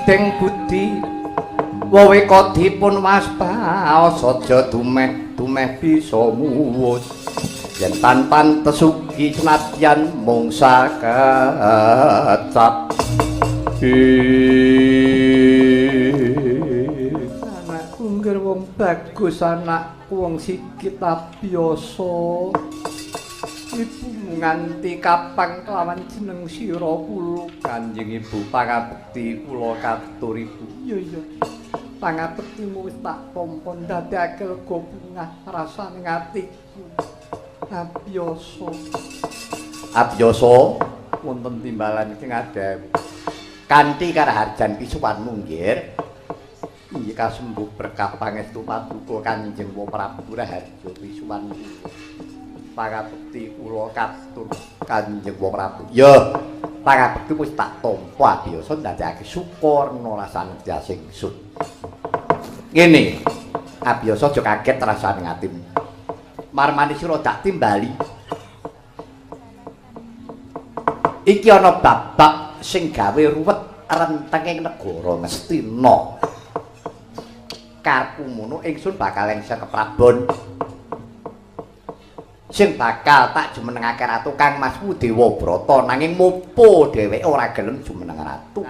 Wedeng budi weweka dipun waspaos aja dumeh-dumeh bisa muwus yen tan pantes ugi senadyan mung sakecap. Anakku ngger wong bagus, anakku wong sikit abiyasa. Ibumu nganti kapang kelawan jeneng sira kula. Kanjeng Ibu pangabekti kula katur Ibu. Iya iya. Pangabektimu wis tak tampa ndadekake lega bungah rasane atiku. Abiyasa. Abiyasa wonten timbalan iki ngadhawuhi. Kanthi karaharjan pisuwanmu nggih. Inggih kasembuh berkah pangestu paduka Kanjeng Prabu Raharja pisuwan. Pangabekti kula katur Kanjeng Prabu. Ya, pangabekti wis tak tampa abiyasa ndadekake sukarna rasane ingsun. Ngene, abiyasa aja kaget rasane atimu. Marmani sira dak timbali. Iki ana babak sing gawe ruwet rentenging negara Ngastina. Karepmu ngono ingsun bakal lengser keprabon. Sing bakal tak jumenengake ratu Kang Masmu Dewabrata, nanging mopo dheweke ora gelem jumeneng ratu.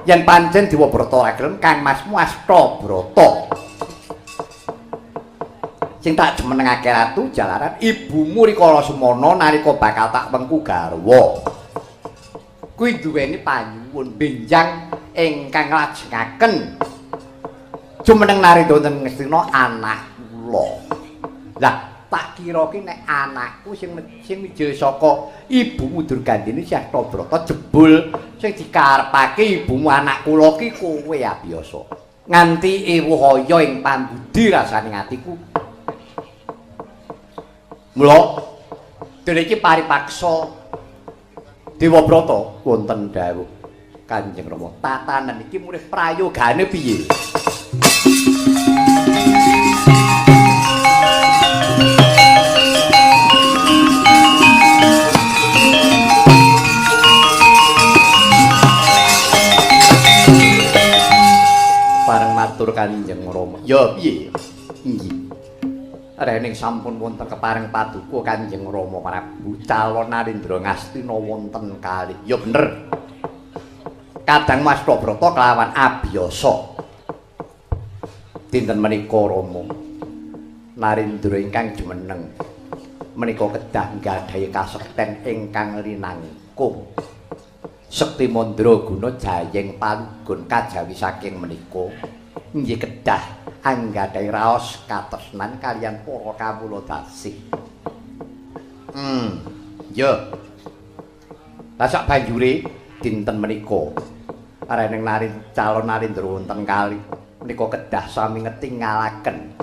Yen pancen Dewabrata ora gelem, Kang Masmu Astabrata. Sing tak jumenengake ratu jalaran ibumu Rikala Semana nalika bakal tak wengku garwa. Kuwi duweni panyuwun benjang ingkang nglajengaken jumeneng Narendra wonten Ngastina anak kula. Lah tak kira ki nek anakku sing sing mijil saka ibumu Durgandini Syastabrata jebul sing dikarepake ibumu anak kula ki kowe abiyasa. Nganti ewuh aya ing pambudi rasane atiku. Mula dene iki paripaksa Dewabrata wonten dawuh Kanjeng Rama. Tatanan iki murih prayogane piye? Pareng matur Kanjeng Rama. Ya piye? Inggih. Rening sampun wonten kepareng paduka Kanjeng Rama Prabu calon Narendra Ngastina wonten kalih. Ya bener. Kadang Mastabrata kelawan abiyasa. Dinten menika Rama Narendra ingkang jumeneng menika kedah nggadahi kasekten ingkang linangkung. Sekti mandraguna jayeng palugun kajawi saking menika inggih kedah anggadhahi raos katresnan kaliyan para kawula dasih. Ya. Lah sak banjure dinten menika areneng calon Narendra wonten kali menika kedah sami ngetingalaken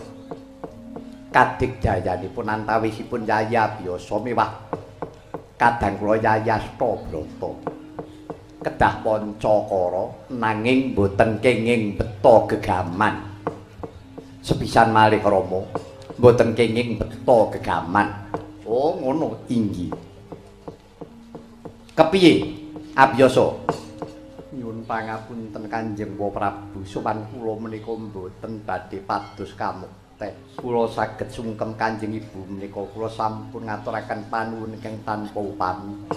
kadigdayanipun antawisipun Yayi Abiyasa miwah kadang kula Yayi Astabrata. Kedah pancakara nanging boten kenging beta gegaman. Sepisan malih Rama, mboten kenging beta gegaman. Oh, ngono inggih. Kepiye Abiyasa? Nyuwun pangapunten Kanjeng Prabu, sowan kula menika mboten badhe pados kamukten. Kula saged sungkem Kanjeng Ibu menika kula sampun ngaturaken panuwun ingkang tanpa upami.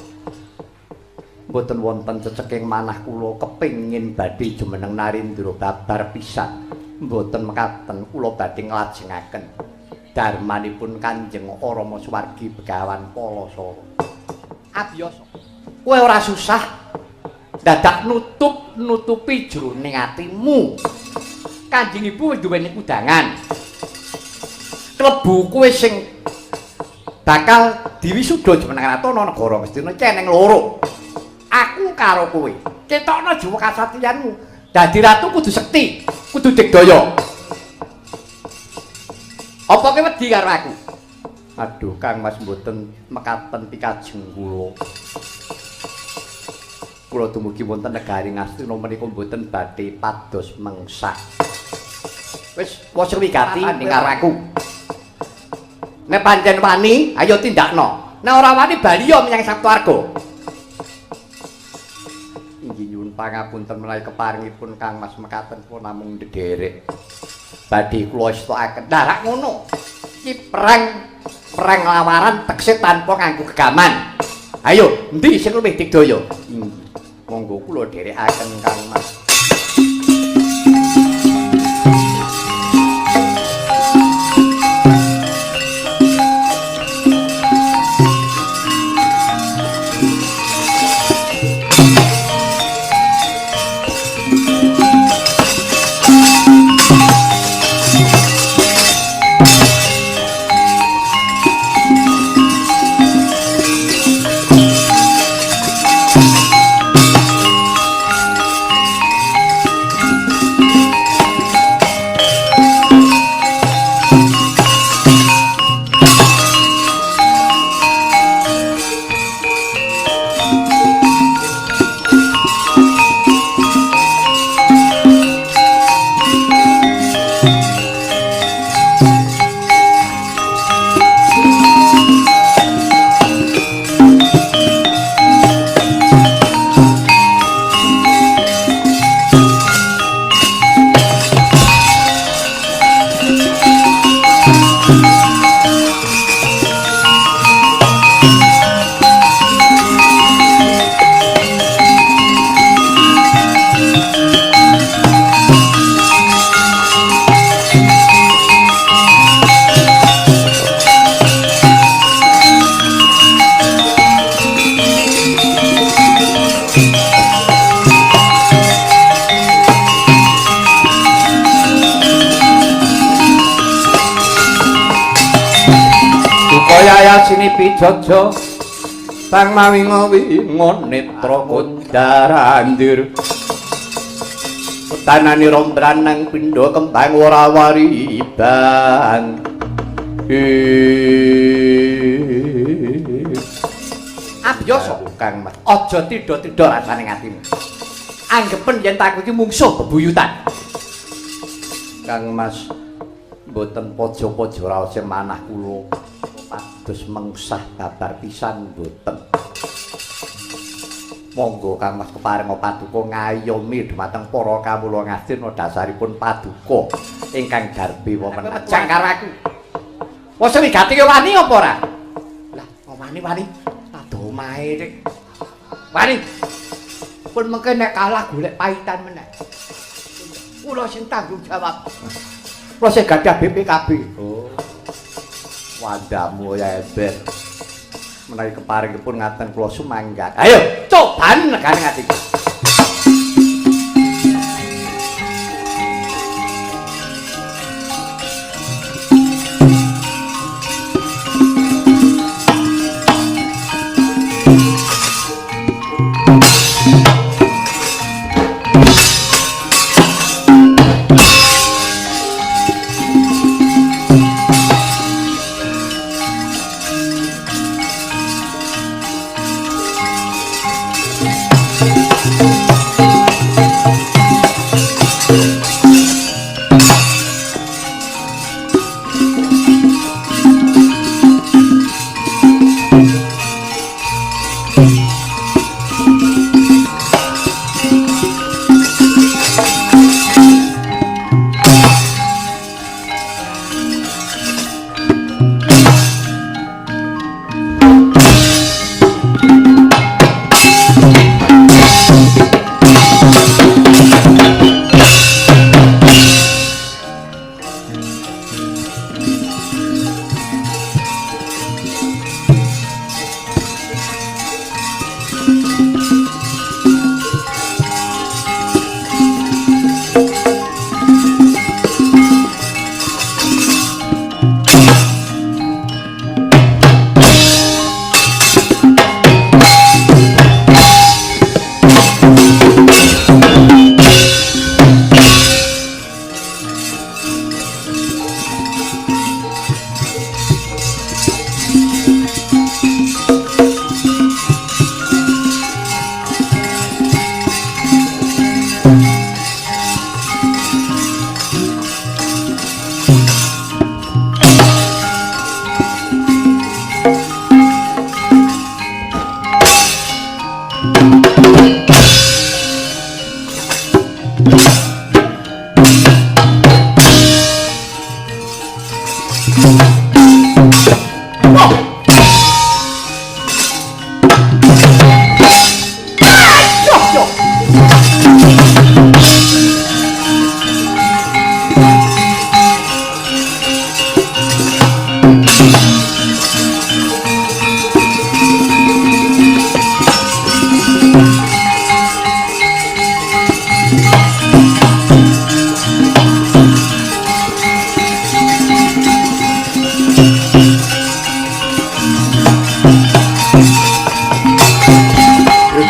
Mboten wonten ceceking manah kula kepengin badhe jumeneng Narendra babar pisan. Mboten mekaten kula badhe nglajengaken darmanipun Kanjeng Rama Suwargi Begawan Palasara. Abiyasa, kowe ora susah dadak nutup-nutupi jroning atimu. Kanjeng Ibu wis duweni kudangan. Klebu kowe sing bakal diwisuda jumeneng ratu ana negara Ngastina iki eneng loro. Aku karo kowe. Ketokno jiwa kasatriyanmu. Dadi ratu kudu sekti, kudu digdaya. Apa kowe wedi karo aku? Aduh, Kang Mas mboten mekaten pikajeng kula. Kula dumugi wonten negari Ngastina menika mboten badhe pados mengsak. Wis, wis wigati ning karo aku. Nek pancen wani, ayo tindakno. Nek ora wani bali yo menyang Saptawarga. Pangapunten menawi keparingipun Kang Mas mekaten kula namung ndederek. Badhe kula estokaken. Lah rak ngono. Iki perang lawaran tekse tanpa nganggo gegaman. Ayo, endi sing luwih digdaya? Monggo kula dherekaken Kang Mas. Pijojo tang mawi ngawingo netra kondarandir tanani rombranang pindha kembang ora wari bang. Abiyasa Kang Mas, aja tidha-tidha rasane atimu. Anggepen yen aku iki mungsuh bebuyutan. Kang Mas mboten pojo-pojo raose manah kula. Pados mengsah babar pisan mboten. Monggo Kang Mas keparenga paduka ngayomi dhumateng para kawula Ngastina dasaripun paduka ingkang darbi wonten ajang karo aku. Wis wigati wani apa ora? Lah, wani-wani ado omahe dik. Wani. Pun mengke nek kalah golek paitan meneh. Kula sing tanggung jawab. Kula sing gadah BPKB. Oh. Wandamu ya ember. Menawi keparingipun ngaten kula sumangga. Ayo, coban negane atiku.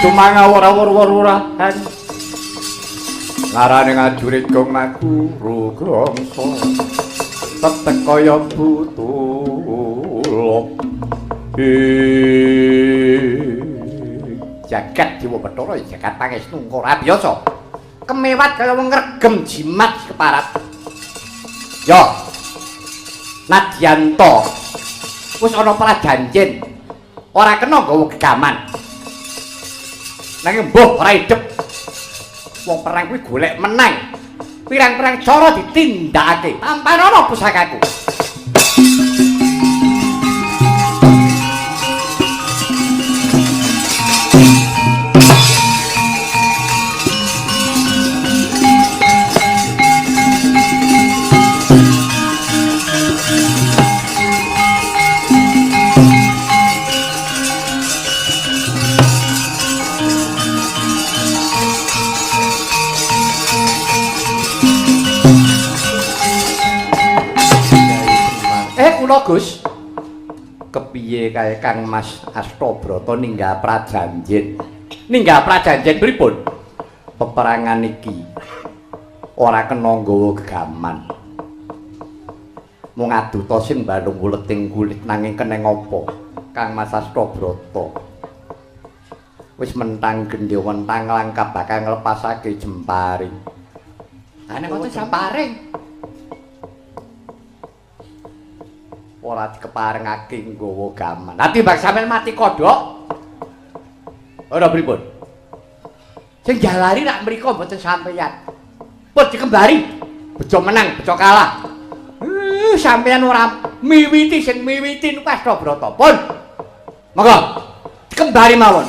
Dumangawur-awur-wurahan. Ngarane ngajurit gong makuru grongso. Tetek kaya butuluk. Jagat Dewa Bathara jagat pangestu ora biasa. Kemewat kaya wong ngregem jimat keparat. Yo. Nadyanto. Wis ana prajanjen. Ora kena nggawa gegaman. Nanging mbuh ora idep. Wong perang kuwi golek menang. Pirang-pirang cara ditindakake. Tampanana pusakaku. Gus, kepiye kae Kang Mas Astabrata ninggal prajanjen? Ninggal prajanjen pripun? Peperangan iki ora kena nggawa gegaman. Mung aduta sing balung wuleting kulit nanging keneng apa? Kang Mas Astabrata wis mentang gendhe wentang langkah bakal nglepasake jemparing. Ha nek wonten jemparing ora dikeparengake nggawa gaman. Lah timbang sampeyan mati kodhok. Ora pripun? Sing jalari rak mriko mboten sampeyan. Pun dikembari. Bejo menang, bejo kalah. Sampeyan ora miwiti sing miwiti niku Astabrata. Pun. Monggo dikembari mawon.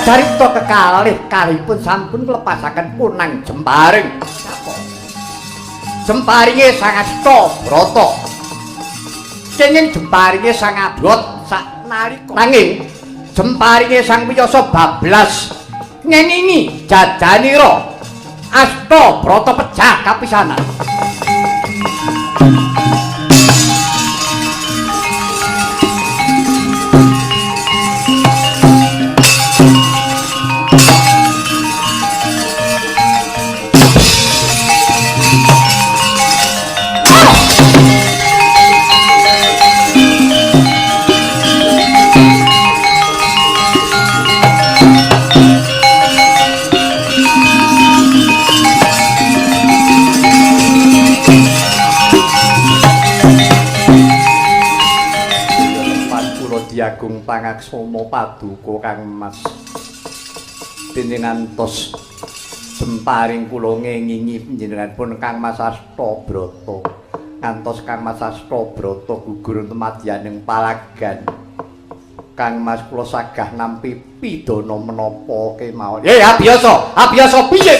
Carita kekalih kalihipun sampun nglepasaken punang jemparing. Napa? Jemparinge Sang Astabrata. Kenging jemparinge Sang Abot saknalika. Nanging jemparinge Sang Wiyasa bablas ngengingi jajanira Astabrata pejah kapisanan. Agung pangaksama paduka Kang Mas. Dene ngantos jemparing kula ngengingi panjenenganipun Kang Mas Astabrata. Ngantos Kang Mas Astabrata gugur tumadyaning palagan. Kang Mas kula sagah nampi pidana menapa kemawon. Abiyasa, abiyasa piye?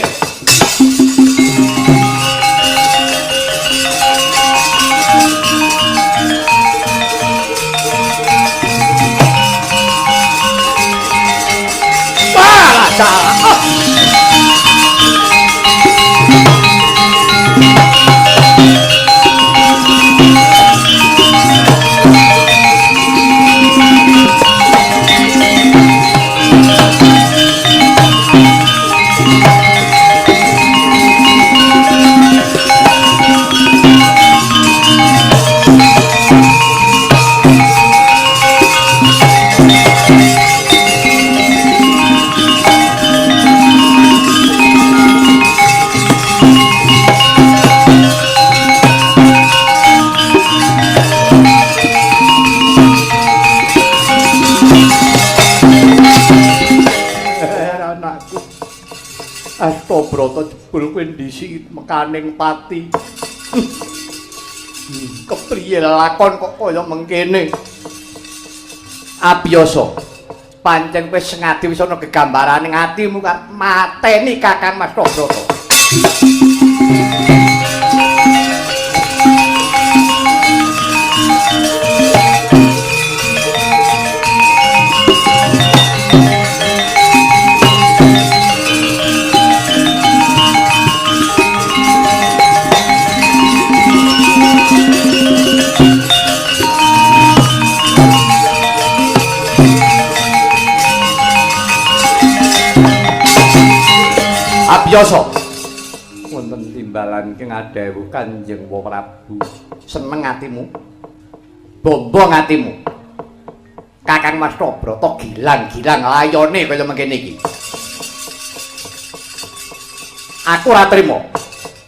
Brata jebul kowe ndhisiki mekaning pati. Kepriye lakon kok kaya mengkene? Abiyasa. Pancen kowe sengadi wis ana gegambarane atimu mateni Kakang Mas Brata. Abiyasa. Wonten timbalan ing adhawuh Kanjeng Prabu. Seneng atimu. Bombong atimu. Kakang Mas Brata gilang-gilang layone kaya mengkene iki. Aku ora trima.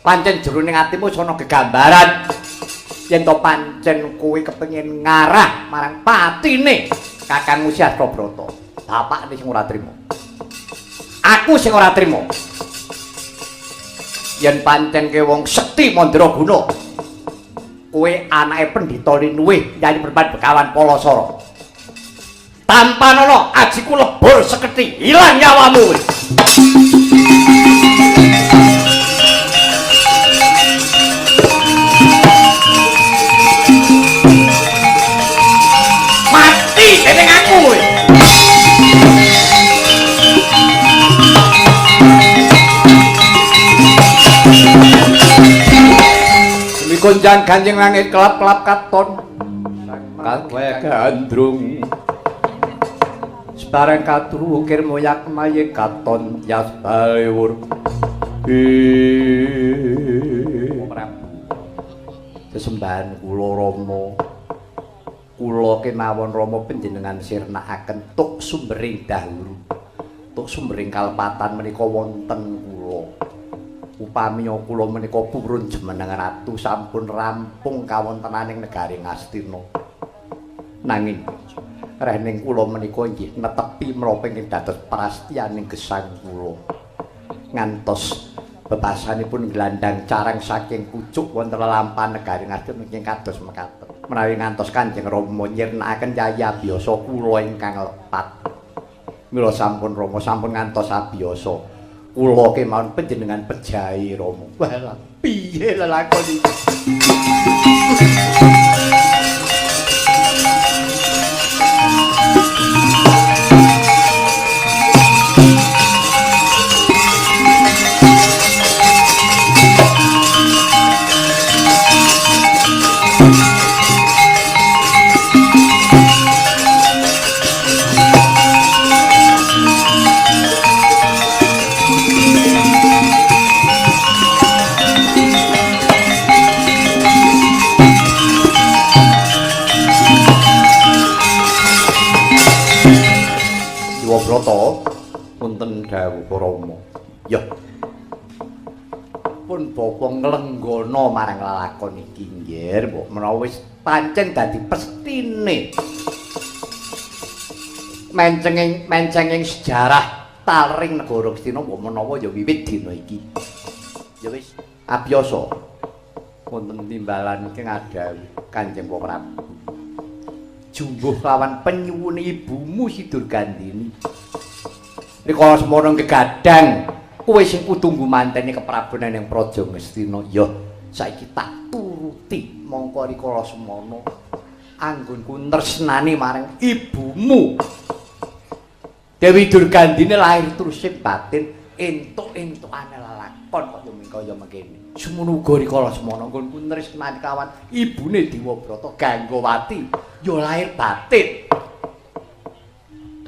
Pancen jroning atimu sono gegambaran yen to pancen kowe kepengin ngarah marang patine Kakangmu Si Astabrata. Bapakne sing ora trima. Aku sing ora trima. Yen pancen ke wong sekti mandraguna, kowe anake pendhita linuwih Yayi Perban Begawan Palasara. Tampanono ajiku lebur seketi ilang nyawamu kowe. Mati dening aku kowe. Gonjang ganjing langit kelap-kelap katon kabeh gandrung sebarang katru ukir moyak maye katon yas balewur. Prabu sesembahan kula Rama, kula kemawon Rama panjenengan sirnakaken tuk sumbering dahuru, tuk sumbering kalepatan menika wonten kula. Upami kula menika purun jumeneng ratu sampun rampung kawontenaning negari Ngastina. Nanging rening kula menika inggih netepi menapa ingkang dados prastiyaning gesang kula. Ngantos bebasanipun glandang carang saking pucuk wonten lelampahan negari Ngastina ingkang kados mekaten. Menawi ngantos Kanjeng Rama nyirnakaken Yayi Abiyasa kula ingkang lepat. Mila sampun Rama sampun ngantos abiyasa. Kula kemawon panjenengan pejahi Rama. Walah, piye lelakon iki? Brata wonten dawuh Rama. Ya. Pun bapa nglenggana marang lelakon iki nggih, mbok menawa wis pancen dadi pestine. Mencenging sejarah taring negara Ngastina mbok menawa ya wiwit dina iki. Ya wis, abiyasa wonten timbalan ingkang adhawuh Kanjeng Prabu. Jumbuh lawan penyuwune ibumu Si Durgandini. Rikala semono gegadang, kowe sing kudu ngumanteni keprabonan ing Praja Ngastina. Ya, saiki tak turuti mongko rikala semono anggonku tresnani marang ibumu. Dewi Durgandini lahir trusing batin entuk-entukane lelakon kaya kaya mengkene. Semono uga rikala semono anggonku tresnani kawan ibune Dewabrata Ganggawati ya lahir batin.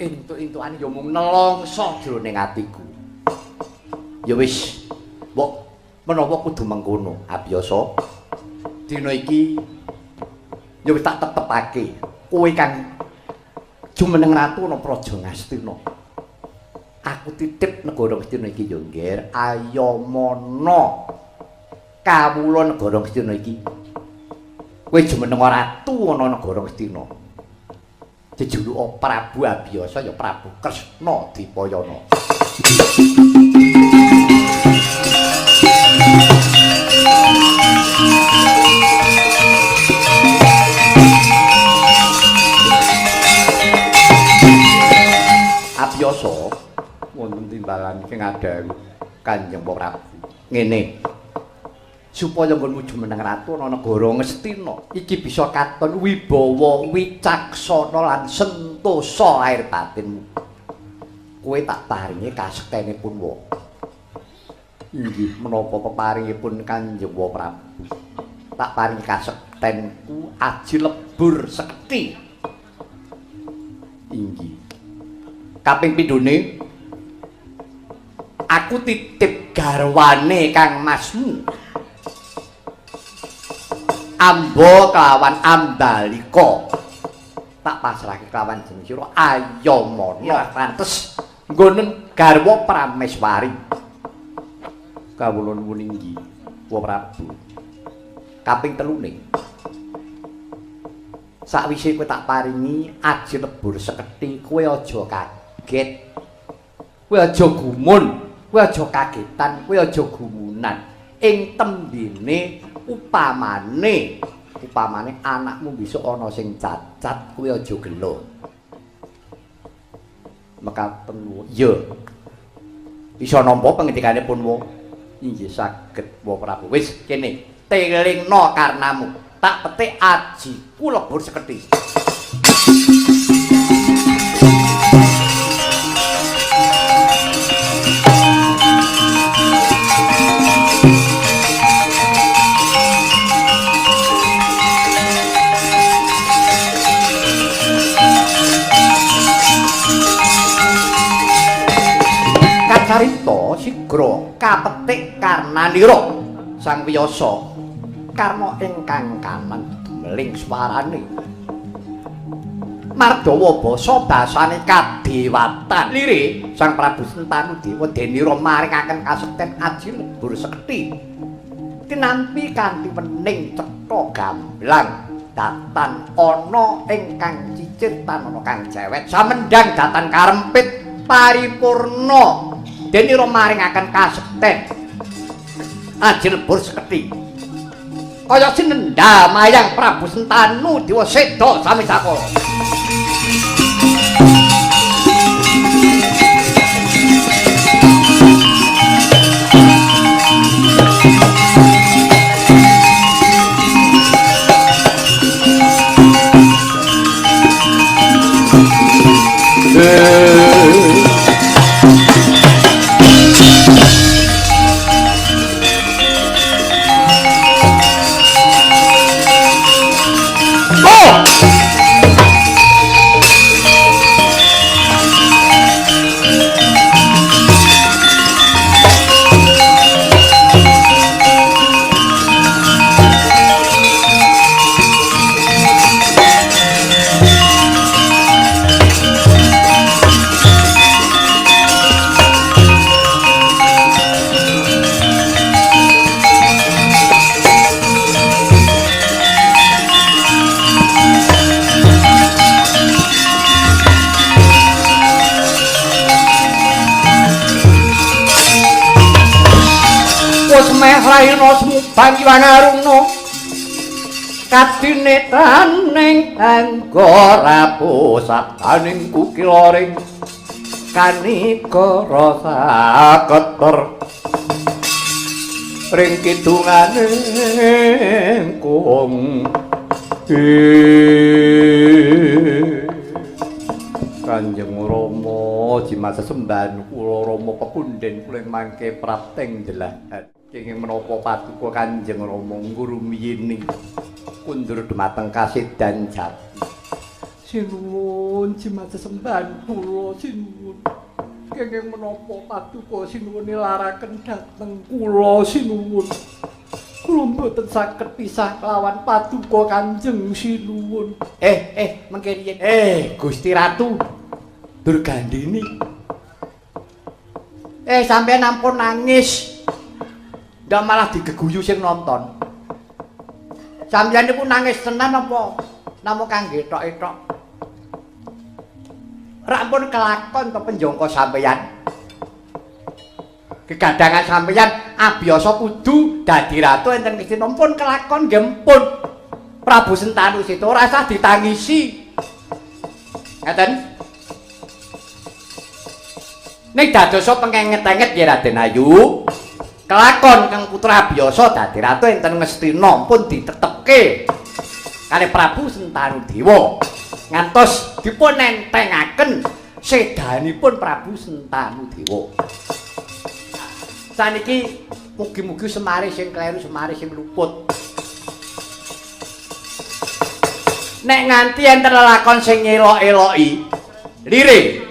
Entuk-entukane ya mung nelongso jroning atiku. Ya wis, mbok menawa kudu mengkono abiyasa. Dina iki ya wis tak tetepake kowe kang jumeneng ratu ana Praja Ngastina. Aku titip negara Ngastina iki ya, Ngger. Ayamana kawula negara Ngastina iki. Kowe jumeneng ratu ana negara Ngastina. Jejuluka Prabu Abiyasa ya Prabu Kresna Dipayana. Wiyasa wonten timbalan ingkang adhawuh Kanjeng Prabu. Ngene. Supaya nggonmu jumeneng ratu ana negara Ngastina iki bisa katon wibawa, wicaksana lan sentosa lahir batinmu. Kowe tak paringi kasektene Punwa. Inggih menapa peparingipun Kanjeng Prabu? Tak paringi kasektenku aji lebur sekti. Inggih. Kaping pindhone aku titip garwane Kang Masmu. Amba kelawan Ambalika. Tak pasrahke kelawan jeneng sira Ayamana pantes nggonen garwa Prameswari. Kawula nuwun inggih, Wa Prabu. Kaping telune sakwise kowe tak paringi aji lebur seketi, kowe aja kaget. Kowe aja gumun, kowe aja kagetan, kowe aja gumunan. Ing tembene upamane anakmu besok ana sing cacat, kowe aja gelo. Mekaten ya. Bisa nampa pangendikane Punwa. Inggih saged Wa Prabu. Wis kene telingno karnamu. Tak petik ajiku lebur seketi. Kacarita sigra kapetik karnanira Sang Wiyasa karna ingkang kanan dumeling swarane mardawa basa basane kadewatan lire Sang Prabu Sentanu Dewa denira maringaken kasekten aji lebur sekti tinampi kanthi wening cetha gamblang datan ana ingkang cicit tan ana kang cewet samendhang datan karempit paripurna denira maringaken kasekten aji lebur sekti kaya sinendha mayang Prabu Sentanu Dewa seda sami sakala. Rahina sumubang Iwangaruna kadinetaning anggara pusakaning kukilaring kanikara saketer ring kidungane kung Kanjeng Rama jimat sesembahan kula Rama pepundhen kula mangke prapteng jelahan. Kenging menapa paduka Kanjeng Rama ngurumiyini kundur dumateng kasedan jati. Sinuwun jimat sesembahan kula sinuwun. Kenging menapa paduka sinuwun nilaraken dhateng kula sinuwun. Kula mboten saged pisah kelawan paduka Kanjeng sinuwun. Mengke riyen. Gusti Ratu Durgandini. Sampeyan ampun nangis. Ndak malah digeguyu sing nonton. Sampeyan niku nangis tenan apa namung kangge ethok-ethok? Rak pun kelakon to penjangka sampeyan. Kegadangan sampeyan abiyasa kudu dadi ratu enten Ngastina pun kelakon nggih pun. Prabu Sentanu Seta ora usah ditangisi. Ngaten? Ning dadosa pengenget-enget ya Raden Ayu. Kelakon Kang Putra Abiyasa dadi ratu enten Ngastina pun ditetepke kalih Prabu Sentanu Dewa. Ngantos dipun entengaken sedanipun Prabu Sentanu Dewa. Saniki mugi-mugi Semare sing kleru, Semare sing luput. Nek nganti enten lelakon sing ngelok-eloki lire,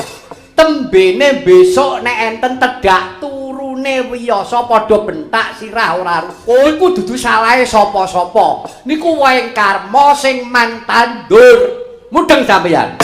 tembene besok nek enten tedhak turune wiyasa padha bentak sirah ora rukun, iku dudu salahe sapa-sapa. Niku wae karma sing mantandur. Mudheng sampeyan.